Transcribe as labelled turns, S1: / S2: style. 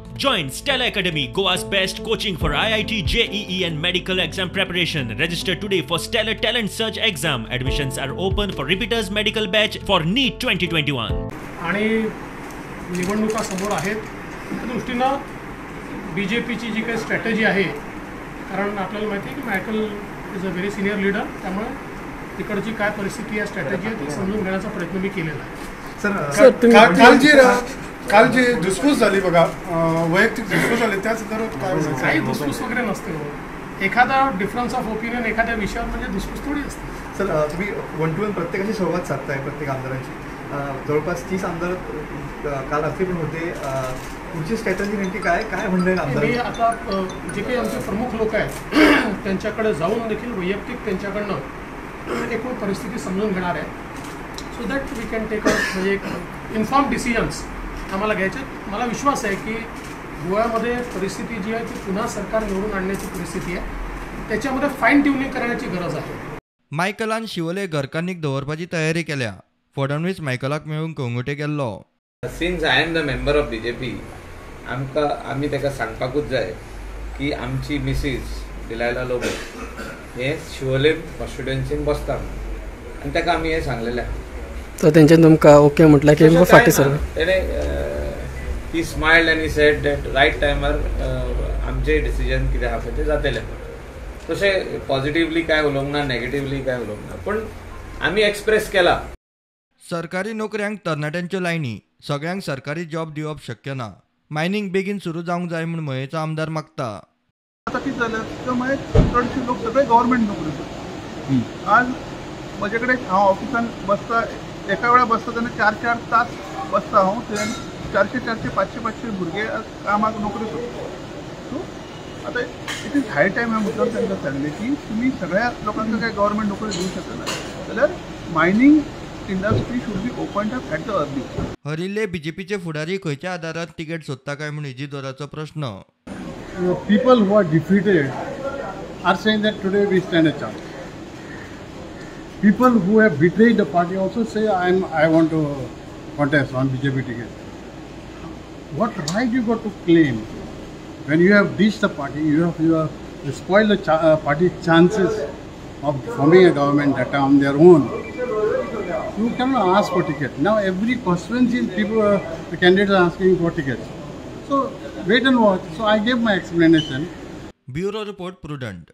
S1: Join Stella Academy, Goa's best coaching for IIT, JEE and medical exam preparation. Register today for Stellar Talent Search exam. Admissions are open for repeaters medical batch for NEET 2021.
S2: आणि निवडणुका समोर आहेत, त्या दृष्टीनं बीजेपीची जी काही strategy आहे, कारण आपल्याला माहिती आहे की Michael is a very senior leader, त्यामुळे तिकडची काय परिस्थिती आहे, स्ट्रॅटेजी आहे ती समजून घेण्याचा प्रयत्न मी केलेला आहे.
S3: सर,
S4: काल जी धुसफूस झाली बघा, वैयक्तिक धुसफूस झाली, त्या संदर्भात काय म्हणायचं?
S2: काही धुसफूस वगैरे नसते हो. एखादा डिफरन्स ऑफ ओपिनियन एखाद्या विषयावर म्हणजे धुसफूस थोडी असते.
S5: सर, तुम्ही 1 to 1 प्रत्येकाशी संवाद साधताय, प्रत्येक आमदारांशी. जवळपास 30 आमदार काल रात्री पण होते. पुढची स्ट्रॅटेजी नेमकी काय काय म्हणणं आहे आमदार?
S2: मी आता जे काही आमचे प्रमुख लोक आहेत त्यांच्याकडे जाऊन देखील वैयक्तिक त्यांच्याकडनं एकूण परिस्थिती समजून घेणार आहे, so that we can take a म्हणजे एक इन्फॉर्म डिसिजन्स आम्हाला घ्यायचे. मला विश्वास आहे की गोव्यामध्ये परिस्थिती जी आहे ती पुन्हा सरकार निवडून आणण्याची परिस्थिती आहे, त्याच्यामध्ये फाईन ट्युनिंग करण्याची गरज आहे.
S6: मायकलान शिवोले घरकान्नीक दवरपाची तयारी केल्या. फडणवीस मायकलाक मेळूंक कंगुटे गेल्लो.
S7: Since I am the member of BJP, आमकां आमी ताका सांगपाकूच जाय की आमची मिसीस डिलायला लोबो हे शिवोले कॉन्स्टिट्युएन्सीन बसता आनी ताका आमी हें सांगलेलें.
S3: तर तेंच्यानी तुमकां ओके म्हटल्यार की फाटीं सर?
S7: तेणें he smiled and he said that right टायमार आमचें डिसिजन कितें आहा पळय तें जातलें. तशें पॉझिटिवली कांय उलोवंक ना, नॅगेटिवली कांय उलोवंक ना, पूण आमी एक्सप्रेस केला.
S6: सरकारी नोकऱ्यांक तरणाट्यांच्यो लायनी, सगळ्यांक सरकारी जॉब दिवप शक्य ना. मायनिंग बेगीन सुरू जावंक जाय म्हूण मयेचो आमदार मागता.
S8: आतां कितें जालें, मागीर चडशे लोक सगळे गव्हर्मेंट नोकरी करता. आज म्हजे कडेन हांव ऑफिसान बसता, एका वेळार बसता तेन्ना 4-4 तास बसता हांव, थंय 400 400 500 500 भुरगे कामाक नोकरी करता. सो आतां it is high time हांवें मुद्दम तांकां सांगलें की तुमी सगळ्या लोकांक काय गव्हर्मेंट नोकरी दिवंक शकना, जाल्यार mining industry should be opened up at the early.
S6: हरिल्ले बीजेपीचे फुडारी खंयच्या आधारार तिकेट सोदता काय म्हूण इजिदोराचो प्रश्न.
S4: People who are defeated are saying that today we stand a chance. People who have betrayed the party also say I want to contest on BJP ticket. What right you got to claim when you have ditched the party? You have spoiled the party chances of forming a government that on their own. You cannot ask for ticket. Now every constituency people, the candidates are asking for tickets. So wait and watch. So I gave my explanation.
S6: Bureau report, Prudent.